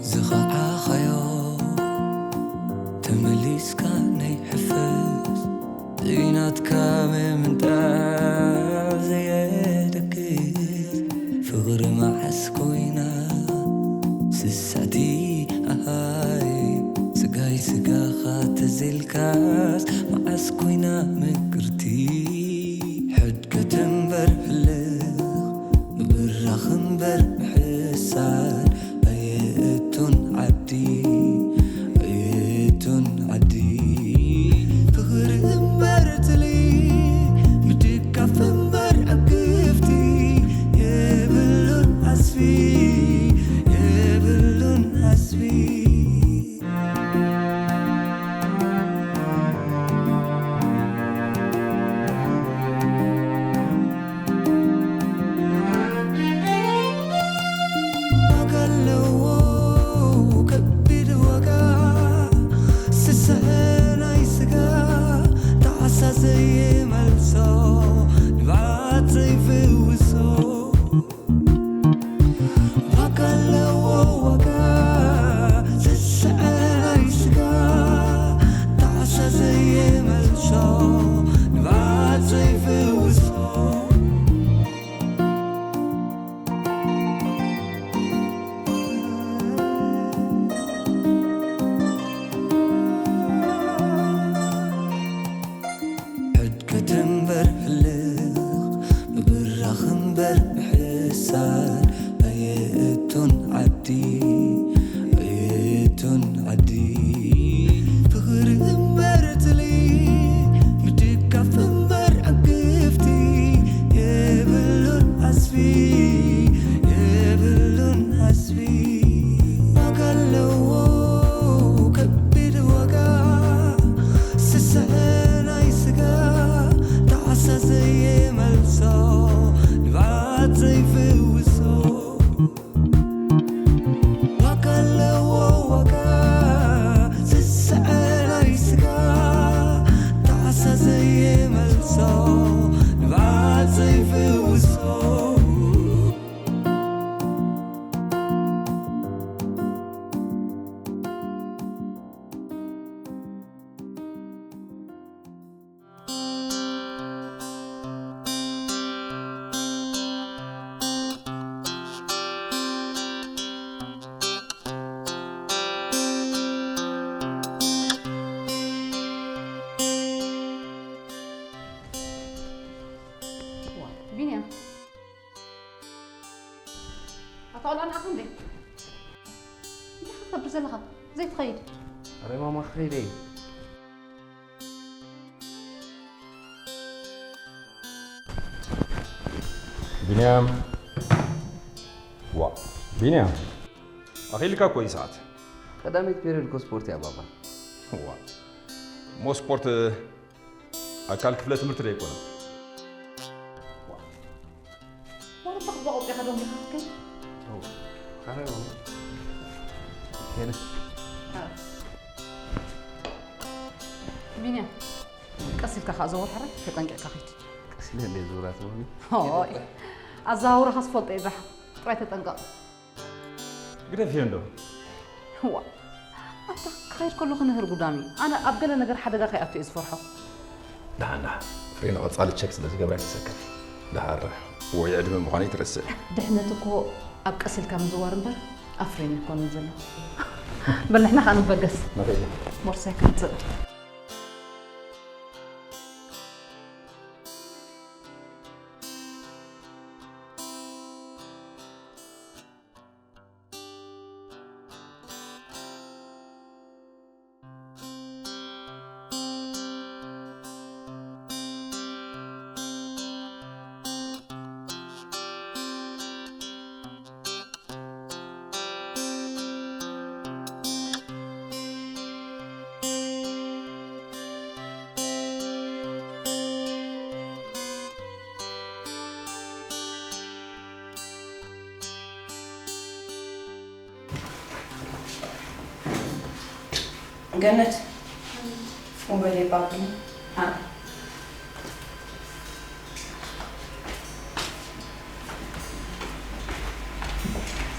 ዝኸዓኻዮ ተመሊስካ ናይ ሕፈስ ዘይናትካ ምምንጣር ዘየደግስ ፍቕሪ መዓስ ኮይና ስስዕቲ ኣሃይ ስጋይ ስጋኻ ተዘልካስ መዓስ ኮይና ምቅርቲ ሕድገት እምበር ህልኽ ምብራኽ እምበር ምሕሳር ኣየእቱን ዓዲ ኣየእቱን ዓዲ ፍቕሪ እምበር ትሊ ምድጋፍ እምበር ዕግፍቲ የብሉን ዓስቢ የብሉን ዓስቢ ዋጋ ኣለዎ ከቢድ ዋጋ ስስዐ ናይ ስጋ ጣዕሳ ዘይመልሶ ንብዓት ዘይፍውሶ ዋጋ ኣለዎ ዋጋ ዝስዐ ናይ ስጋ ጣዕሳ ዘይመልሶ ንብዓት ዘይፍውሶ ሕድገት እምበር ህልኽ ምብራኽ እምበር ምሕሳር ኣየእቱን ዓዲ ኣየእቱን ዓዲ ፍቕሪ እምበር ትሊ ምድጋፍ እምበር ዕግፍቲ የብሉን ዓስቢ የብሉን ዓስቢ ዋጋ ኣለዎ ከቢድ ዋጋ ስስዐ ናይ ስጋ ጣዕሳ ዘይመልሶ ንብዓት ዘይፍውሶ ዋጋ ኣለዎ ዋጋ ዝስዐ ናይ ስጋ ጣዕሳ ዘይመልሶ ንብዓት ዘይፍውሶ ቢንያም ኣታ ቆልዓ ንዓኻ እንዴ እንታይ ክትገብር ዘለኻ ዘይትኸይድ ኣረ ማማ ክኸይደ ቢንያም ዋ ቢንያም ኣኺልካ እኮ እዩ ሰዓት ቀዳመይቲ ፔሪዮድ እኮ ስፖርት እያ ባባ ዋ እሞ ስፖርት ኣካል ክፍለ ትምህርቲ ዶ ኣይኮነን ወረታ ክትበቆጥ ኢኻ ዶ እንዲኻ ክትከይድ ኣረ ሄደ ቢንያም ቀስ ኢልካ ከዓ ዘወር ሕራይ ተጠንቂቕካ ኺድ ቀስ ኢለ እንደ ዝውራት ሞኒ ኣዘዋውረኻ ዝፈልጦ ይድራሕ ጥራይ ተጠንቀቕ ግደፍዮ እንዶ ዋ ኣታ ክኸይድ ከለኹ ንህር ጉዳሚ ኣነ ኣብ ገለ ነገር ሓደጋ ከይኣቱ እየ ዝፈርሖ ደሓን ደሓን ፍሬ ንቐጻሊ ቸክ ስለ ዝገብራ ይትሰከፍ ደሓር ወይ ዕድመ ምዃኑ ይትረስዕ ድሕነት እኮ ኣብ ቀስ ኢልካ ምዝዋር እምበር ኣብ ፍሬን ኣይኮንን ዘሎ በል ንሕና ከዓ ንበገስ ንኽእል ቦርሳይ ከምፅእ ገነት፣ ሞባይል የባብሉ።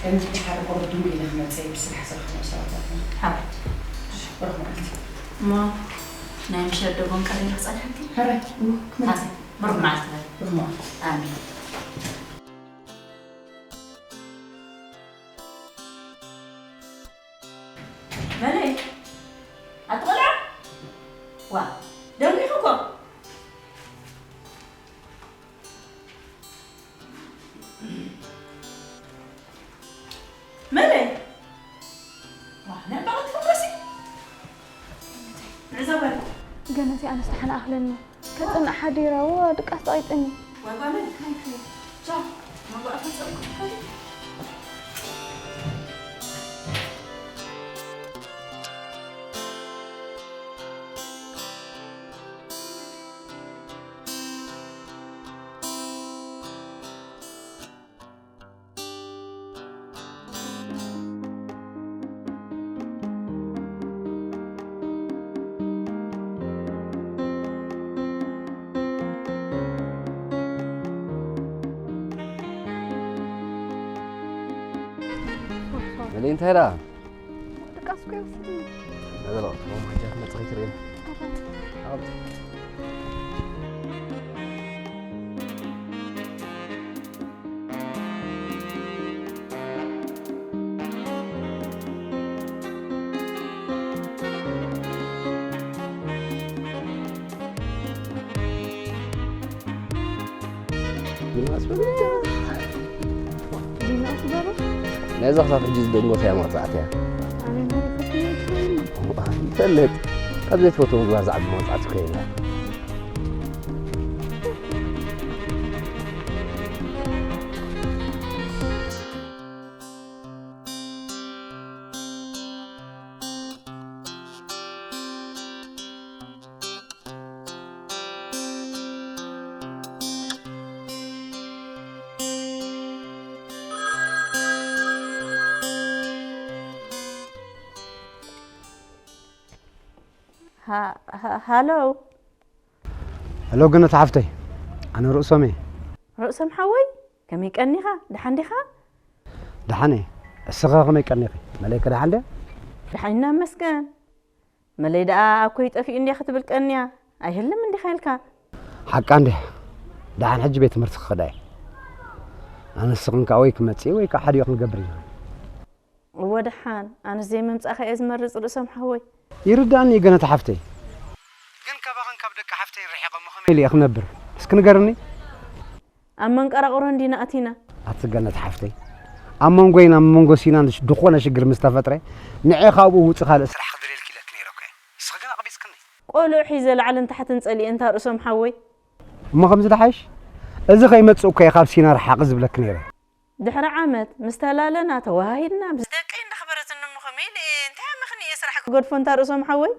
ገነት፣ ድሓር ቁሩብ ድንጉ ኢለ ክመጽእ እየ፣ ብስራሕ ዝረኽቦም ሰባት ኣለዉ። ሓራይ። ብሩኽ መዓልቲ። እሞ ናይ ምሸት ዶ ቡን ቀሪበ ክጸንሐኪ? ሕራይ፣ እሞ ክመጽእ። ብሩኽ መዓልቲ በል። ብሩኽ መዓልቲ። ኣሜን። መለይ፣ ኣቲ ቆልዓ! ዋ፣ ደንጒኺ እኮ። መለይ! ዋ፣ ነዕባ ክትፍረሲ። ንዕዘበላ። ገነተይ፣ ኣነስ ደሓን ኣኽለኒ። ከጽንዕ ሓዲረ፣ እወ፣ ድቃስ ጠቒጥኒ። ዋይ ጓለይ፣ ቻው፣ መጓ ፈጸምኩ። መለይ እንታይ ደኣ? ድቃስ እኮ ይወስድኒ። በሎ፣ ሎም ሕጂ ክትመጽእ ከይትርእየኒ። ኣታ። ኣብ። ዲና ክሳብ ሕጂ ዝደንጎት እያ መቕጻዕቲ እያ። ኣነ ማለት እኮ ይፈልጥ። ካብ ዘይትፈትዎ ምግባር ዝዓቢ መቕጻዕቲ እኮ የለን። ሃ-፣ ሃ-፣ ሃሎ። ሃሎ ገነት ሓፍተይ፣ ኣነ ርእሶም እየ። ርእሶም ሓወይ፣ ከመይ ቀኒኻ? ደሓን ዲኻ? ደሓን እየ። እስኸ ከመይ ቀኒኺ? መለይከ ደሓን ድያ? ደሓን ኢና መስገን። መለይ ደኣ ኣኮይ ጠፊኡ እንድያ ክትብል ቀንያ። ኣይህልም እንዲኻ ኢልካ? ሓቃ እንድያ። ደሓን ሕጂ ቤት ትምህርቲ ክኸዳ እየ። ኣነ ንስኽን ከኣ ወይ ክመጽእ ወይ ከኣ ሓዲኡ ክንገብር ኢና። እወ ደሓን፣ ኣነስ ዘይምምጻእካ እየ ዝመርጽ ርእሶም ሓወይ። ይርዳእኒ እዩ ገነት ሓፍተይ። ግን ካባኽን ካብ ደቂ ሓፍተይን ርሒቐ እሞ ከመይ ኢለ እየ ክነብር? እስኪ ንገርኒ። ኣብ መንቀራቕሮ እንዲና ኣቲና። ኣቲ ገነት ሓፍተይ፣ ኣብ መንጎይን ኣብ መንጎ ሲናን ሽ-፣ ድኾነ ሽግር ምስ ተፈጥረ፣ ንዒ ካብኡ ውጺ ካልእ ስራሕ ክድልየልኪ ኢለኪ ነይረ እኮ እየ። ንስኺ ግን ኣቕቢጽክኒ። ቆልዑ ሒዘ ላዕልን ታሕትን ጸሊኤ እንታ ርእሶም ሓወይ። እሞ ከምዚ ደሓይሽ? እዚ ከይመጽእ እኮ እየ ካብ ሲና ርሓቒ ዝብለኪ ነይረ። ድሕሪ ዓመት ምስ ተላለና፣ ተወሃሂድና፣ ምስ ደቀይ እንዳኽበረትኒ እሞ ከመይ ኢለ እየ፣ እንታይ ኣመኽንየ እየ ስራሕ ክገድፎ እንታ ርእሶም ሓወይ?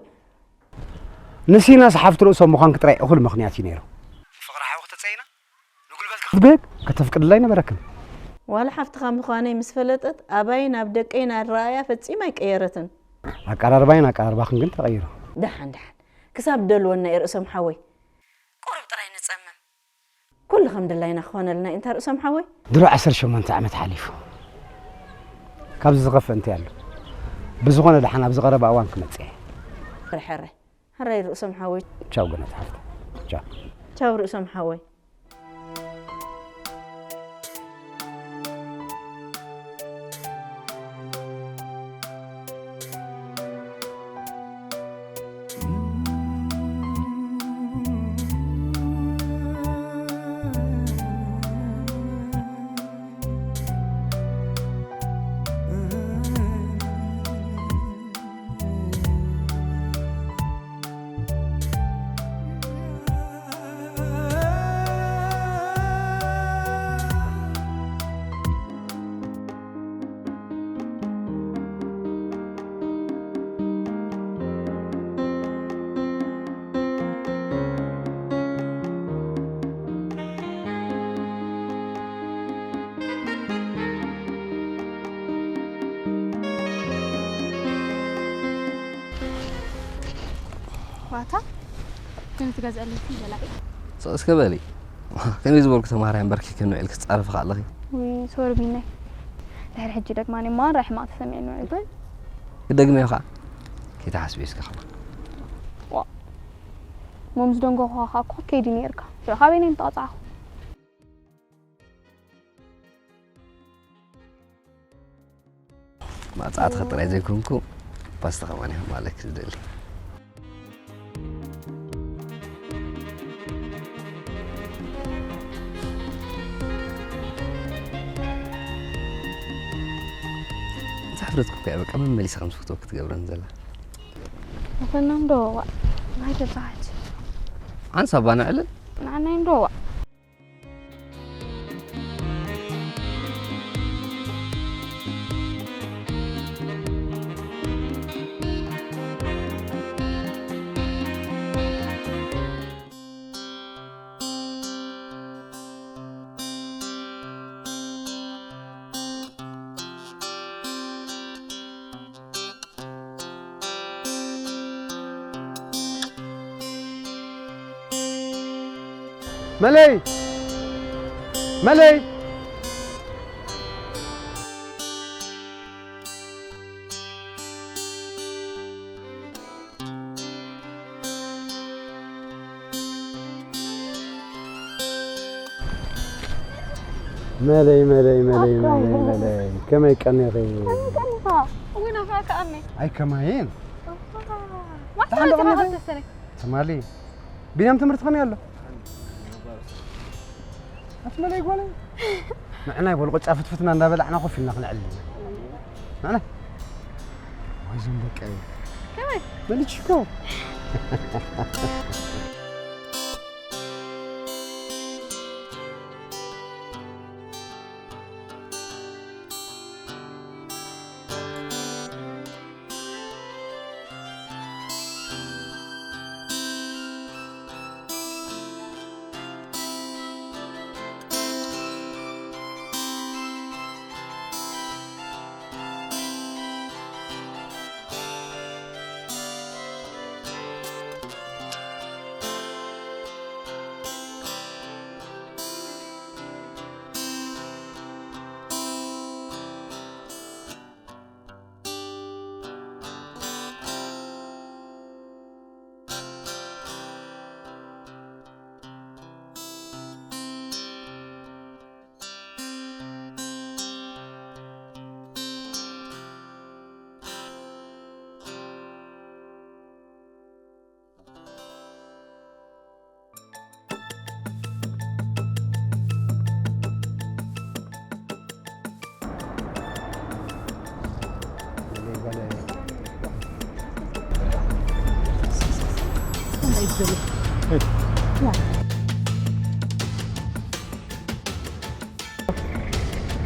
ንሲናስ ሓፍቲ ርእሶም ምዃንኪ ጥራይ እኹል ምኽንያት እዩ ነይሩ። ፍቕሪ ሓውኺ ተጸይና፣ ንጉልበትኪ ክትብህግ ከተፍቅድላ ኣይነበረክን። ዋላ ሓፍትኻ ምዃነይ ምስ ፈለጠት፣ ኣባይን ኣብ ደቀይን ኣረኣእያ ፈጺማ ኣይቀየረትን። ኣቀራርባይን ኣቀራርባኽን ግን ተቐይሩ። ደሓን፣ ደሓን። ክሳብ ደልወና እየ ርእሶም ሓወይ። ቁሩብ ጥራይ ንጸምም። ኩሉ ከም ድላይና ክኾነልና እዩ፣ እንታ ርእሶም ሓወይ? ድሮ ዓሰርተ ሸሞንተ ዓመት ሓሊፉ። ካብዚ ዝኸፍእ እንታይ ኣሎ? ብዝኾነ ደሓን ኣብዚ ቀረባ እዋን ክመጽእ እየ። ሕረ፣ ሕረ። ሕራይ ርእሶም ሓወይ። ቻው ገነት ሓፍቲ። ቻው። ቻው ርእሶም ሓወይ። ኣታ፣ ግን ትገዝአለይ ደላዩ። ስቕ እስከ በሊ። ከመይ ዝበልኩ ተማሃራይ እምበርኪ ክንውዕል ክትጻረፊ ከለኺ። ውይ፣ ሶሪ ቢናይ። ድሕሪ ሕጂ ደግማ እኔ ማራ ሕማቕ ተሰሚዕኒ ውዒሉ። ክደግመዮ ኸዓ። ከይትሓስቢ እስከ ኸማ። ዋ። እሞ ምስ ደንጎኹኻ ኸዓ እኮ ከይዲ ነይርካ። ሽዑ ካበይ ነይ ምተቐጻዕኹ? ማጻዕትኻ ጥራይ ዘይኮንኩ፣ ፓስታ ከማን እየ ክማለክ ዝደሊ። እዛ ሕብረት እኮ እያ በቃ መመሊሳ ከም ዝፈትወክ ትገብረን ዘላ። ንኾይና እንዶ ዋዕ፣ ናይ ደባሓች። ኣንሳ ባና ዕልል። ንዓናይ እንዶ ዋዕ። መለይ! መለይ! መለይ፣ መለይ፣ መለይ፣ መለይ፣ መለይ። ከመይ ቀኒኺ? ከመይ ቀኒኻ? እውይ፣ ናፋእካ ኣሜ። ኣይ፣ ከማየን። እዋ። ማታ ደሓን ዶ መፂኻ ቀኒኺ? ተሰለይ። ትማሊ ቢንያም ትምህርቲ ከመይ ኣሎ? ኣቲ መለይ ጓለይ። ንዕናይ በሉ ቅጫ ፍትፍትና እንዳበላዕና ኮፍ ኢልና ክነዕልል ኢና። ንዕናይ። ወይ ዞም ደቀይ። ከመይ? በልችኮ።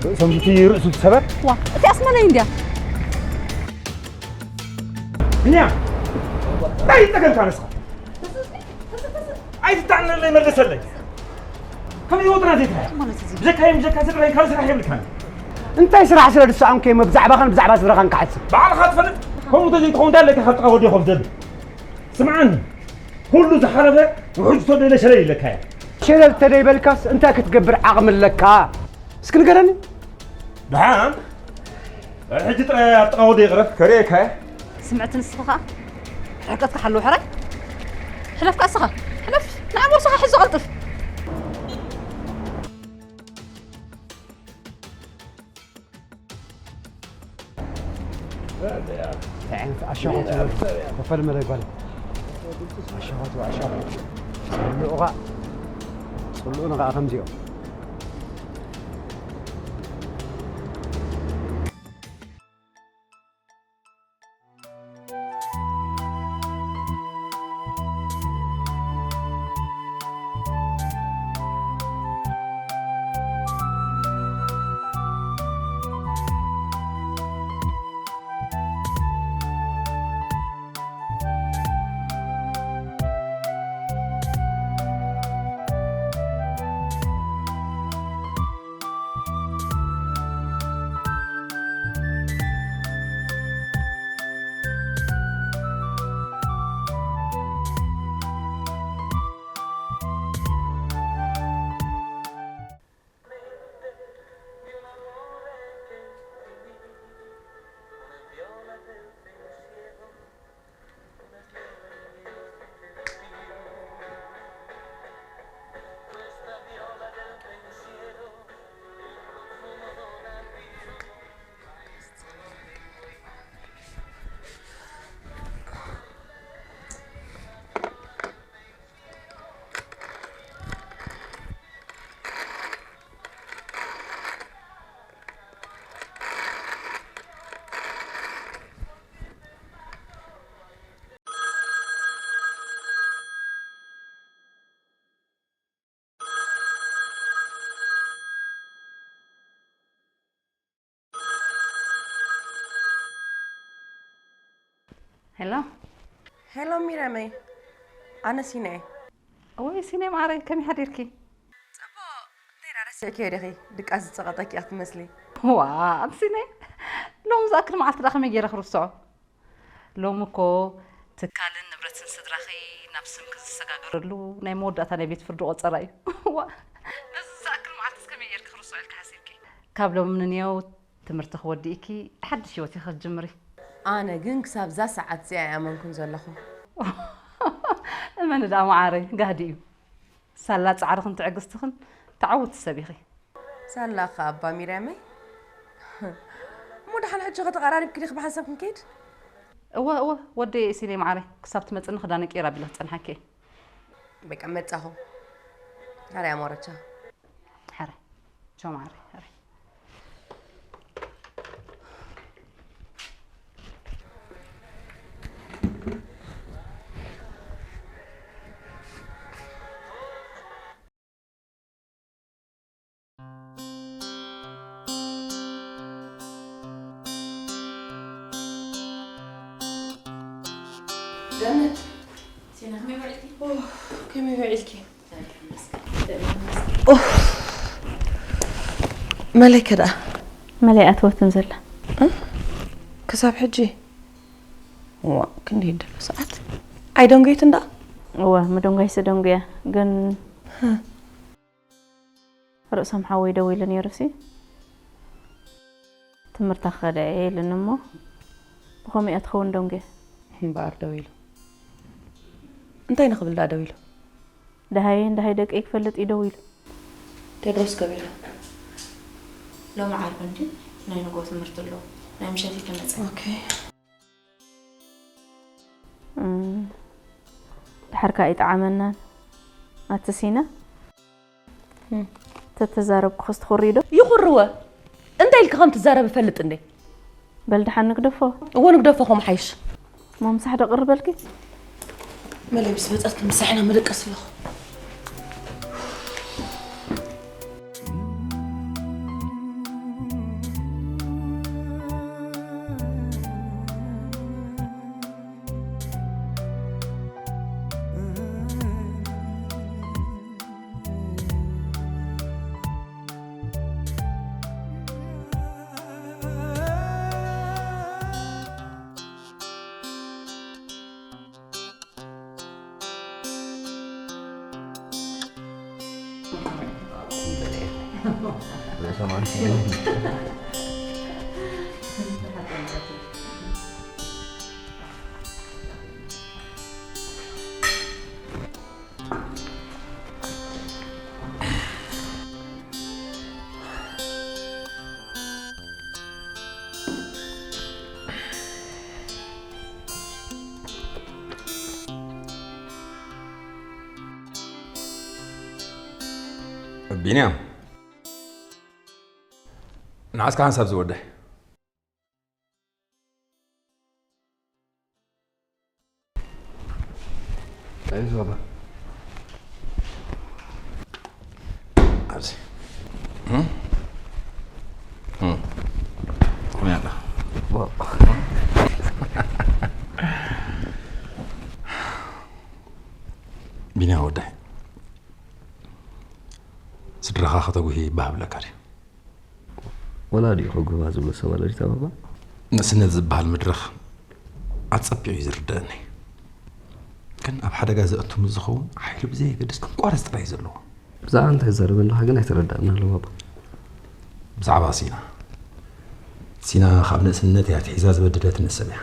ርእሶም ዝትይ ርእሱ ዝሰበር። ዋ፣ እቲ ኣስመለይ እንድያ። ቢንያም፣ እንታይ ይጠቀምካ ንስኻ? ኣይትጣዕነለይ፣ መልሰለይ። ከም ህይወትና ዘይትረኣያ። ማለት እዚ። ብዘካዮም ብዘካ ስድራይ ካልእ ስራሕ የብልካን። እንታይ ስራሕ ስለ ዝሰኣንኩ እየ ብዛዕባኻን ብዛዕባ ስድራኻን ክሓስብ? ባዕልኻ ትፈልጥ። ከምኡ ተዘይትኸውን እንታይ ኣለካ ካብ ጥቓ ወዲኹም ዘብል? ስምዓኒ፣ ኩሉ ዝሓለፈ ውሑጅ ተደለ ሸለል ኢለካ እያ። ሸለል ተደይበልካስ እንታይ ክትገብር ዓቕሚ ኣለካ? እስኪ ንገረኒ። ደሓን፣ ሕጂ ጥራይ ኣብ ጥቓ ወደይ ቅረብ፣ ከርእየካ እየ። ስምዕቲ ንስኻ ኸኣ ርሕቀትካ ሓልው ሕራይ። ሕለፍካ እስኻ፣ ሕለፍ፣ ንዓ ቦርሳኻ ሕዞ ቀልጥፍ። እንታይ ዓይነት ኣሻኾት እዩ? ኮፈል መለ ጓል። ኣሻኾት ወኣሻኾት። ጽልኡኻ፣ ጽልኡና ኸኣ ከምዚኦም። ሄሎ። ሄሎ ሚረመይ፣ ኣነ ሲናይ። ወይ ሲናይ ማዕረይ፣ ከመይ ሓዲርኪ? ጽቡቕ። እንታይ ደኣ ረሲዕክዮ ዲኺ? ድቃስ ዝጸቐጠኪ ኢኺ ትመስሊ። ዋ ኣንቲ ሲናይ፣ ሎሚ ዝኣክል መዓልቲ ደኣ ከመይ ገይረ ክርስዖ? ሎሚ እኮ ትካልን ንብረትን ስድራኺ ናብ ስምኪ ዝሰጋገረሉ ናይ መወዳእታ ናይ ቤት ፍርዲ ቆጸራ እዩ። ዋ፣ ነዚ ዝኣክል መዓልትስ ከመይ ጌርኪ ክርስዖ ኢልኪ ሓሲብኪ? ካብ ሎሚ ንንየው ትምህርቲ ክወዲእኪ ሓድሽ ህይወት ኢኺ ክትጅምሪ። ኣነ ግን ክሳብ እዛ ሰዓት እዚኣ ኣይኣመንኩን ዘለኹ። እመኒ ደኣ መዓረይ፣ ጋህዲ እዩ። ሳላ ጻዕርኽን ትዕግስትኽን ተዓወትቲ ሰብ ኢኺ። ሳላ እኻ ኣባ ሚርያመይ። እሞ ደሓን ሕጂ ኸ ተቐራሪብኪ ዲኺ ብሓንሳብ ክንከይድ? እወ እወ ወደይ ሲኔ መዓረይ፣ ክሳብ ትመጽኒ ክዳነ ቅይር ኣቢለ ክጸንሓኪ እየ። በቃ መጻኹ። ሓራይ ኣሞረቻ። ሓራይ ቻው መዓረይ፣ ሓራይ። ገነት፣ ሲና ከመይ ውዒልኪ? ኦ፣ ከመይ ውዒልኪ? ኦፍ፣ መለከ ደኣ? መለይ ኣትወትን ዘላ። እ? ክሳብ ሕጂ? ዋ፣ ክንደይ ደሎ ሰዓት? ኣይደንጎየትን ደኣ? እወ፣ ምድንጓይሲ ደንጉያ፣ ግን ርእሶም ሓወይ ደዊሉ ነይሩሲ፣ ትምህርታ ክኸዳ እየ ኢሉኒ እሞ፣ ብኸምኡ እያ ትኸውን ደንጉያ። እምበኣር ደዊሉ። እንታይ ንኽብል ደኣ ደዊሉ? ደሃየን ደሃይ ደቀይ ክፈልጥ እዩ ደዊሉ። ቴድሮስ ገቢሩ። ሎሚ ዓርቢ እንድዩ፣ ናይ ንግሆ ትምህርቲ ኣለዎ። ናይ ምሸት እዩ ክመጽእ። ኦኬ። እም፣ ድሓር ከኣ ኣይጠዓመናን። ኣቲ ሲና፣ እም። ተተዛረብኩኽስ ትኹርይ ዶ? ይኹርወ። እንታይ ኢልኪ ከም ትዛረብ እፈልጥ እንዴ? በል ደሓን ንግደፎ። እወ ንግደፎ ከምኡ ሓይሽ። እሞ ምሳሕ ዶ ቅርበልኪ? መለይ ምስ መጸትኪ ምሳሕና መደቀሲ ኣለኹ። ቢንያም፣ ንዓስካ ሓንሳብ ዝወደይ። ኣይዞህ ባባ። ኣብዚ። እም? እም። ከመይ ኣላ? ቢንያም ወደይ፣ ስድራኻ ከተጉሂ ይበሃብለካ ድዩ? ወላ ድዩ ከጉህባ ዝብሎ ሰብ ኣሎ ድዩ ባባ? ንእስነት ዝበሃል መድረኽ ኣጸቢቑ እዩ ዝርደኣኒ። ግን ኣብ ሓደጋ ዘእቱ ምስ ዝኸውን ሓይሉ ብዘየገድስ ክንቋረጽ ጥራይ እዩ ዘለዎ። ብዛዕባ እንታይ ትዛረብ ኣለኻ ግን ኣይተረድኣንን ኣሎ ባባ። ብዛዕባ ሲና። ሲና ካብ ንእስነት እያ ኣትሒዛ ዝበደለትኒ ሰብ እያ።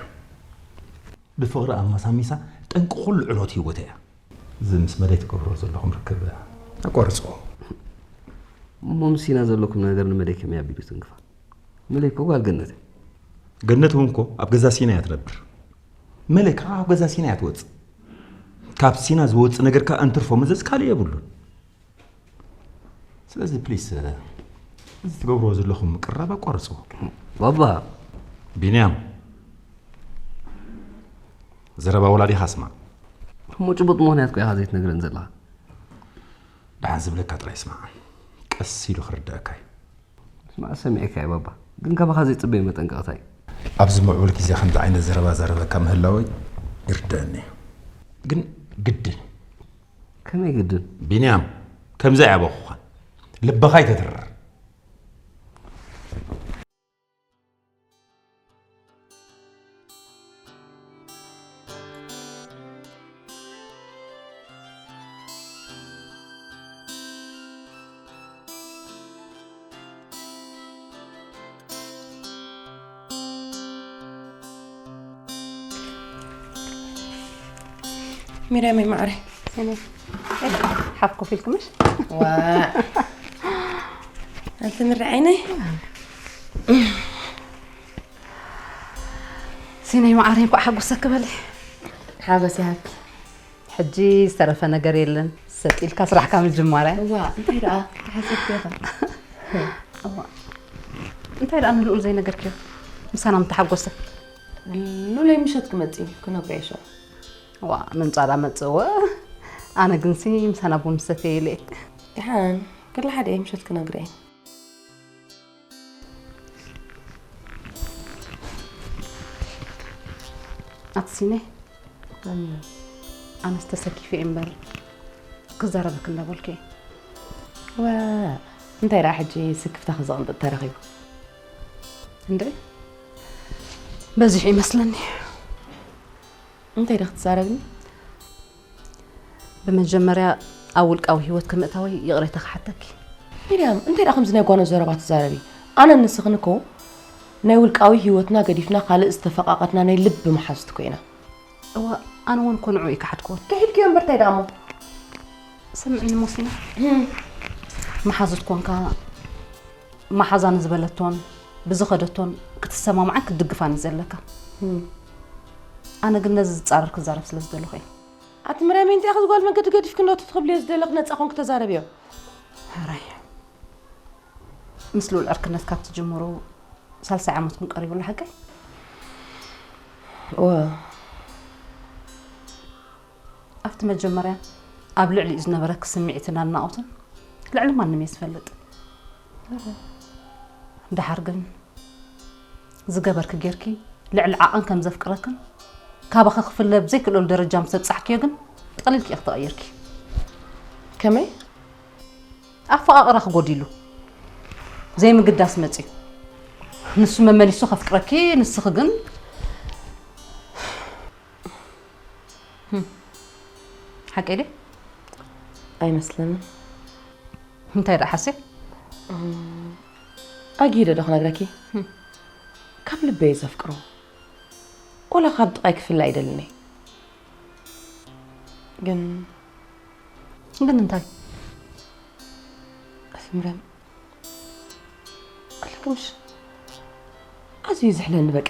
ብፍቕሪ ኣመሳሚሳ ጠንቂ ኩሉ ዕንወት ህይወተይ እያ። እዚ ምስ መለይ ትገብርዎ ዘለኹም ርክብ ኣቋርጽዎ። እሞ ምስ ሲና ዘለኩም ነገር ንመለይ ከመይ ኣቢሉ ትንክፋ? መለይ እኮ ጓል ገነት እያ። ገነት እውን እኮ ኣብ ገዛ ሲና እያ ትነብር። መለይ ከዓ ኣብ ገዛ ሲና እያ ትወፅእ። ካብ ሲና ዝወፅእ ነገር ከዓ እንትርፎ መዘዝ ካልእ የብሉን። ስለዚ ፕሊስ እዚ ትገብርዎ ዘለኹም ምቅርራብ ኣቋርፅዎ። ባባ። ቢንያም ዘረባ ወላዲኻ ስማዕ። እሞ ጭቡጥ ምኽንያት እኮ ኢኻ ዘይትነግረን ዘለኻ። ደሓን ዝብለካ ጥራይ ስማዕ። ቀስ ኢሉ ክርደኣካ እዩ። ስማዕ ሰሚዐካ እየ ባባ። ግን ካባኻ ዘይፅበዮ መጠንቀቕታ እዩ። ኣብዚ ምዕቡል ግዜ ከምዚ ዓይነት ዘረባ ዛረበካ ምህላወይ ይርደአኒ እዩ። ግን ግድን ከመይ ግድን? ቢንያም፣ ከምዚ ኣያበኹኻን ልብኻ ኣይተትርር። ሚርያመይ ማዕረይ ሓፍ ኮፍ ኢልክምሽ? ዋ ኣንቲ ምርዓይነይ ሲነይ ማዕረይ እንኳዕ ሓጎሰኪ በሊ። ሓጎስ ይሃብኪ። ሕጂ ዝተረፈ ነገር የለን፣ ሰጥ ኢልካ ስራሕካ ምጅማር እያ። እዋ እንታይ ደኣ ተሓሰብኪ ኢኻ? እንታይ ደኣ ንልኡል ዘይነገርክዮ? ምሳና ምተሓጎሰ። ሉለይ ምሸት ክመጽእ እዩ ክነግሮ እየ ሽዑ። ዋ ምምጻእ ደኣ መጽእዎ። ኣነ ግንሲ ምሳና ቡን ምሰተየ ኢለ እየ። ደሓን ክላ ሓደ እየ ምሸት ክነግሮ እየ። ኣቲ ሲነ ኣነስ ተሰኪፈ እየ እምበር ክዛረበክ እንዳበልኩ እየ። ዋ እንታይ ደኣ ሕጂ ስክፍታኺ ዘቕንጥጥ ተረኺቡ? እንደ በዚሑ ይመስለኒ። እንታይ ዶ ክትዛረብኒ? ብመጀመርያ ኣብ ውልቃዊ ህይወት ከምእታወይ ይቕሬታ ክሓተኪ። ሚርያም እንታይ ደኣ ከምዚ ናይ ጓኖት ዘረባ ትዛረቢ? ኣነ ንስኽን እኮ ናይ ውልቃዊ ህይወትና ገዲፍና ካልእ ዝተፈቓቐድና ናይ ልቢ መሓዙት እኮ ኢና። እዋ ኣነ እውን እኮ ንዑ ይከሓድክዎ። ክሒድክዮ እምበር እንታይ ደኣ እሞ? ስምዕኒ ሞሲና፣ መሓዙት ኮንካ መሓዛ ንዝበለቶን ብዝኸደቶን ክትሰማምዓን ክትድግፋን እዩ ዘለካ። ኣነ ግን ነዚ ዝጻረር ክዛረብ ስለ ዝደለኹ እየ። ኣቲ ምርያም እንታይ ኢኺ ዝጓል መንገዲ ገዲፍኪ እንዶ ትትኽብልዮ ዝደለኽ ነጻ ኮንክ ተዛረብዮ። ሕራይ ምስ ልኡል ዕርክነት ካብ ትጅምሩ ሳልሳይ ዓመትኩም ቀሪቡ ኣሎ ሓቀይ? እወ ኣብቲ መጀመርያ ኣብ ልዕሊኡ ዝነበረኪ ስምዒትን ኣድናቖትን ልዕሊ ማንም እየ ዝፈልጥ። ደሓር ግን ዝገበርኪ ጌርኪ ልዕሊ ዓቐን ከም ዘፍቅረክን ካባኺ ክፍለ ብዘይክእለሉ ደረጃ ምስ ኣብጻሕክዮ ግን ጠቕሊልኪ ኢኺ ተቐይርኪ። ከመይ? ኣፈቓቕራኺ ጎዲሉ ዘይምግዳስ መጺኡ። ንሱ መመሊሱ ከፍቅረኪ ንስኺ ግን ሓቀይ ድየ? ኣይመስለንን። እንታይ ደኣ ሓስየ? ኣጊደ ዶ ክነግረኪ? ካብ ልበይ ዘፍቅሮ ወላ ካብ ጥቓይ ክፍለ ኣይደልን እየ። ግን ግን እንታይ? ኣስምረን ኣለክምሽ ኣዝዩ ዝሕለኒ በቃ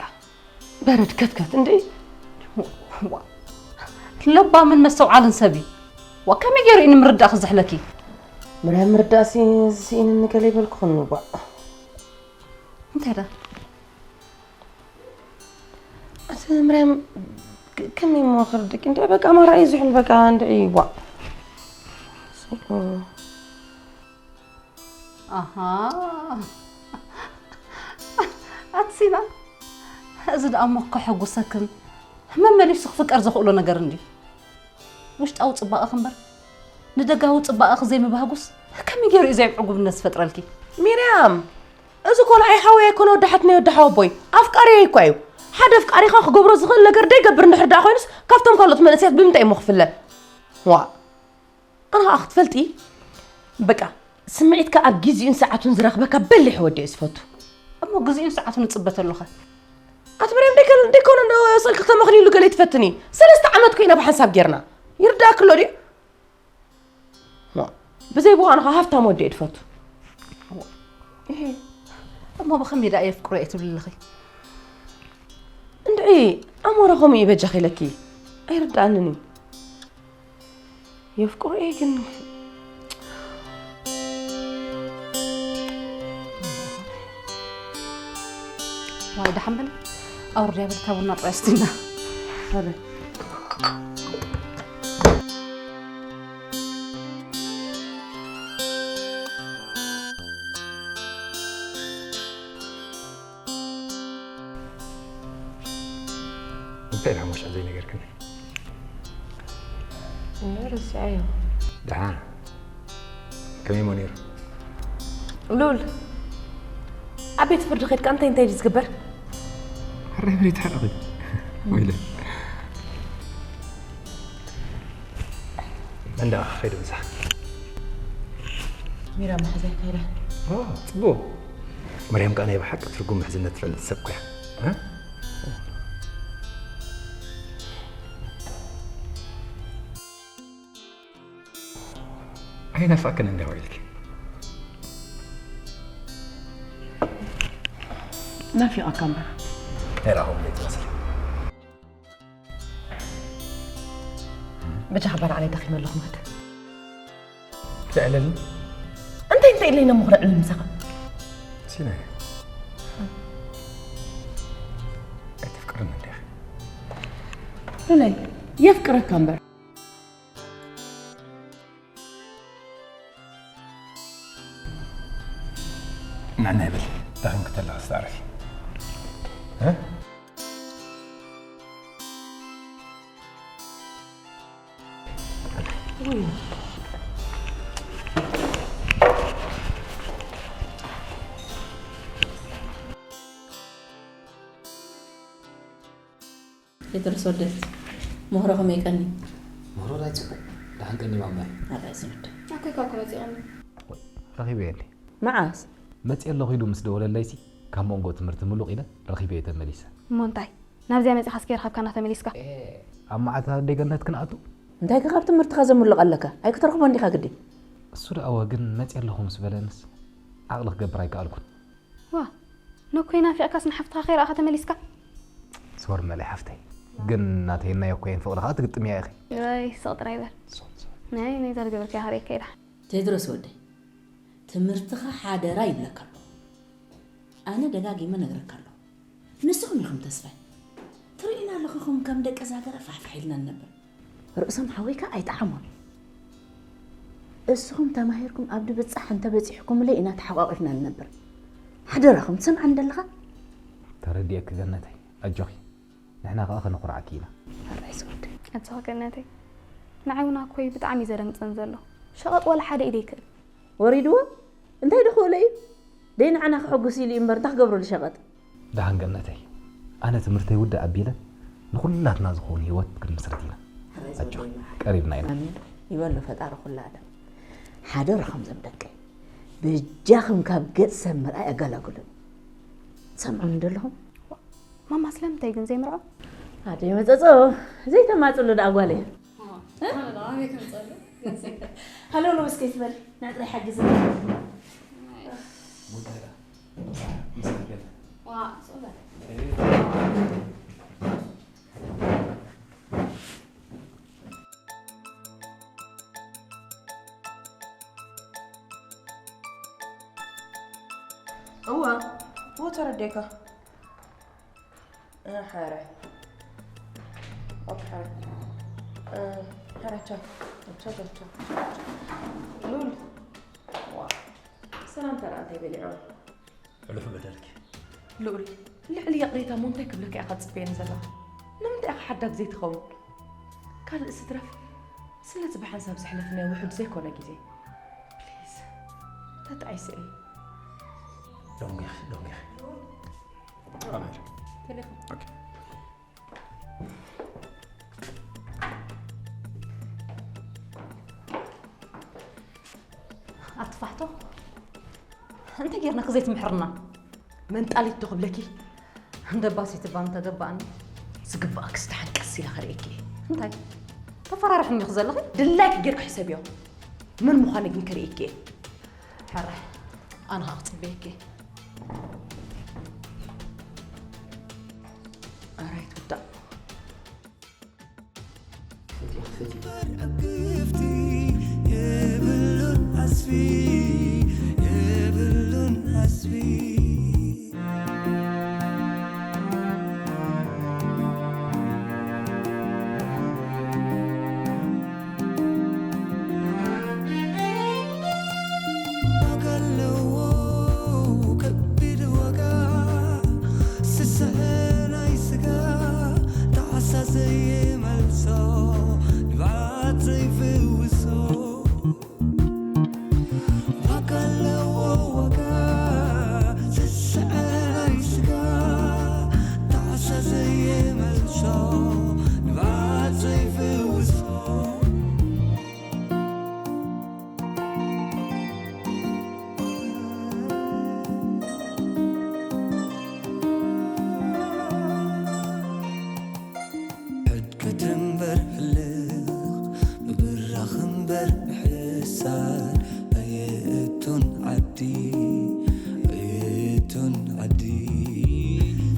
በረድ ከትከት እንደ ለባምን መስተውዓልን ሰብ እዩ። ዋ ከመይ ገይሩ እዩ ንምርዳእ ክዝሕለኪ? ምርያም ምርዳእ ስኢንኒ ገለ ይበልኩኽን ዋእ። እንታይ ዳ? ኣቲ ምርያም ከመይ እሞ ክርድቂ እንደ በቃ ማራ እዩ ዝሕል በቃ እንደ ዋእ። ኣሃ ኣቲ ሲና፣ እዚ ደኣ እሞ ከሐጉሰክን መመሊሱ ክፍቀር ዘኽእሎ ነገር እንድዩ። ውሽጣዊ ጽባቐኺ እምበር ንደጋዊ ጽባቐኺ ዘይምብሃጉስ ከመይ ገይሩ እዩ ዘይዕጉብነት ዝፈጥረልኪ? ሚርያም፣ እዚ እኮ ንዓይ ሓወይ ኣይኮነ ወዲ ሓትነይ ወዲ ሓወቦይ ኣፍቃሪየይ እኳ እዩ። ሓደ ኣፍቃሪኻ ክገብሮ ዝኽእል ነገር ደይገብር እንድሕር ደኣ ኮይኑስ ካብቶም ካልኦት መንእሰያት ብምንታይ እሞ ክፍለ? ዋ ኣነ ከዓ ክትፈልጢ በቃ ስምዒትካ ኣብ ግዜኡን ሰዓቱን ዝረኽበካ በሊሕ ወዲ እየ ዝፈቱ። እሞ ግዜኡን ሰዓቱን እጽበ ተሎኸ? ኣቲ መርያም ደይኮነ ደይኮነ እንዶ ስልኪ ክተመኽንይሉ ገለ ትፈትኒ። ሰለስተ ዓመት ኮይና ብሓንሳብ ጌርና ይርዳእክሎ ድዩ? ብዘይ ብኡ ኣነ ከዓ ሃፍታም ወዲ እየ ዝፈቱ። እሞ ብኸመይ ደኣ የፍቅሮ እየ ትብሊ ኣለኺ? እንድዒ ኣሞረ ከምኡ እዩ በጃኺ ኢለኪ ኣይርድኣንን እዩ። የፍቅሮ እየ ግን ዋይ ደሓን በሊ ኣውርድያ በሊ ታቡና ጥራይ ስቲና ኣረ እንታይ ደኣ ሞሻ ዘይነገርክኒ? ረሲዐዮ። ደሓን ከመይ እሞ ነይሩ? ሉል ኣብ ቤት ፍርዲ ከድካ እንታይ እንታይ ድዩ ዝግበር? ሕራይ ብለይ ተሓራቒ ወይለ። መን ደኣ ከይዱ ምሳሕ? ሚራ መሓዛይ ከይዳ። ጽቡቕ። መርያም ከኣ ናይ ብሓቂ ትርጉም ምሕዝነት ትፈልጥ ሰብ ኮያ። ኣይናፍቀክን እንዲያ ኢልኪ። ናፊቐካ እምበር። ኣይረኸቡ ትመስል። ብጃኻ በላዕለይ ደኺመ ኣለኹ ማለት ትዕለኒ። እንታይ እንታይ ኢለይ ነምኹ ልዕሊ ምሳኻ? ሲናይ ኣይተፍቅርኒ እንዲያ። ሉለይ የፍቅረካ እምበር። ንዕና ይብል ደኺምኪ ተለኺ ዝተዕረፊ። ቴድሮስ ወደት ምህሮ ከመይ ቀኒ? ምህሮ ናይ ጽቡቕ። ደሓን ቀኒ ማማይ። ኣባይ ዝወደ ኣኮይ ካብ ኩነፂኦም ረኺበ የለ መዓስ? መፅእ ኣለኹ ኢሉ ምስ ደወለለይሲ ካብ መንጎ ትምህርቲ ምሉቕ ኢለ ረኺበ ተመሊሰ። እሞ እንታይ ናብዚኣ መፂኻ እስኪ ረኸብካና ተመሊስካ? ኣብ መዓልቲ ኣደይ ገነት ክንኣቱ እንታይ ከ ካብ ትምህርትኻ ዘምልቕ ኣለካ? ኣይክትረኽቦ እንዲኻ ግዲ። እሱ ደኣወ ግን መፅእ ኣለኹ ምስ በለንስ ዓቕሊ ክገብር ኣይከኣልኩን። ዋ ነኮይ ናፊቕካስ ንሓፍትኻ ከይረኣኻ ተመሊስካ? ሶር መለ ሓፍተይ ግን ናተይ ናይ እኮየን ፍቕሪ ከዓ ትግጥምያ ኢኺ። ወይ ስቕ ጥራይ በል። ናይ ነዛ ዝገበርካያ ከርእየካ ኢላ። ቴድሮስ ወደይ ትምህርትኻ ሓደራ ይብለካ ኣለኹ። ኣነ ደጋጊመ ነግረካ ኣለኹ። ንስኹም ኢኹም ተስፋይ። ትርእዩና ኣለኹኹም ከም ደቂ ዛገረ ፋሕፋሕ ኢልና ንነብር። ርእሶም ሓወይካ ኣይጠዓሞን። እስኹም ተማሂርኩም ኣብ ድብጻሕ እንተበጺሕኩምለይ ኢና ተሓቋቒፍና ንነብር። ሓደራኹም ትሰምዓኒ ደለኻ? ተረዲኤኪ ገነተይ ኣጆኺ ንሕና ከዓ ከነኹርዓኪ ኢና። ሕራይ ዝወደይ። ኣጆኻ ገነተይ ንዓይ እውን ኣኮይ ብጣዕሚ እዩ ዘደንግፀን ዘሎ። ሸቐጥ ዋላ ሓደ ኢደ ይክእል። ወሪድዎ እንታይ ድኽእሎ እዩ? ደይ ንዓና ክሕጉስ ኢሉ እዩ እምበር እንታይ ክገብረሉ ሸቐጥ? ደሓን ገነተይ ኣነ ትምህርተይ ውድእ ኣቢለ ንኹላትና ዝኸውን ህይወት ክንምስርት ኢና። ኣጆኺ ቀሪብና ኢና። ኣሜን ይበሎ ፈጣሪ ኩሉ ዓለም። ሓደራኹም ዘም ደቀይ በጃኹም ካብ ገጽ ሰብ ምርኣይ ኣገላግሉን። ትሰምዑኒ ደለኹም? ማማ ስለምንታይ ግን ዘይምርዖ? ኣደይ መጸጾ ዘይተማጽሉ ደኣ ጓለይ። ሃሎ ሎ እስከ ትበል ንዕጥረይ ሓግዝ። እዋ እዎ ተረዲእካ። ሓረ ኦኬ ሓረ ሓረ ቻው ቻው ቻው ቻው ሉል ዋ ሰላም ተራ እንታይ በሊዖ ሕሉፍ በደልኪ ልኡል ልዕሊ ይቕሬታ እሞ እንታይ ክብለካ ኢኻ ትጽበየኒ ዘለኻ ንምንታይ ኢኻ ሓዳግ ዘይትኸውን ካልእ ስድረፍ ስለዚ ብሓንሳብ ዘሕለፍናዮ ውሑድ ዘይኮነ ግዜ ፕሊዝ ተጣይሰ እየ ደንጉኺ ደንጉኺ ኣትፋሕቶ እንታይ ጌርና ክዘይትምሕርና መንጣሊት ዶ ክብለኪ ደባሲት እባ እንተገባኣኒ ዝግባኣክስ ደሓን ቀስ ኢለ ከርእየኪ እየ እንታይ ተፈራርሕኒ ኢኺ ዘለኺ ድላይኪ ጌርኪ ሕሰብዮ መን ምዃነ ግን ከርእየኪ እየ ሕራይ ኣነ ኸዓ ክፅበየኪ እየ ኣራይ ትውዳእ የብሉን ዓስቢ የብሉን ዓስቢ ዋጋ ኣለዎ ከቢድ ዋጋ ስስዐ ናይ ስጋ ጣዕሳ ዘይመልሶ ንብዓት ዘይፈ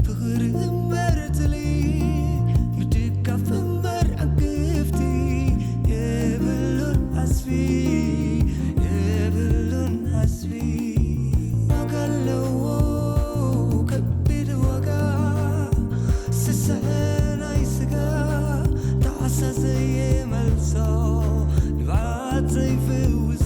ፍቕሪ እምበር ትሊ፣ ምድጋፍ እምበር ዕግፍቲ የብሉን ዓስቢ፣ የብሉን ዓስቢ። ዋጋ ኣለዎ ከቢድ ዋጋ፣ ስስዐ ናይ ስጋ፣ ጣዕሳ ዘየመልሶ፣ ንብዓት ዘይፍውስ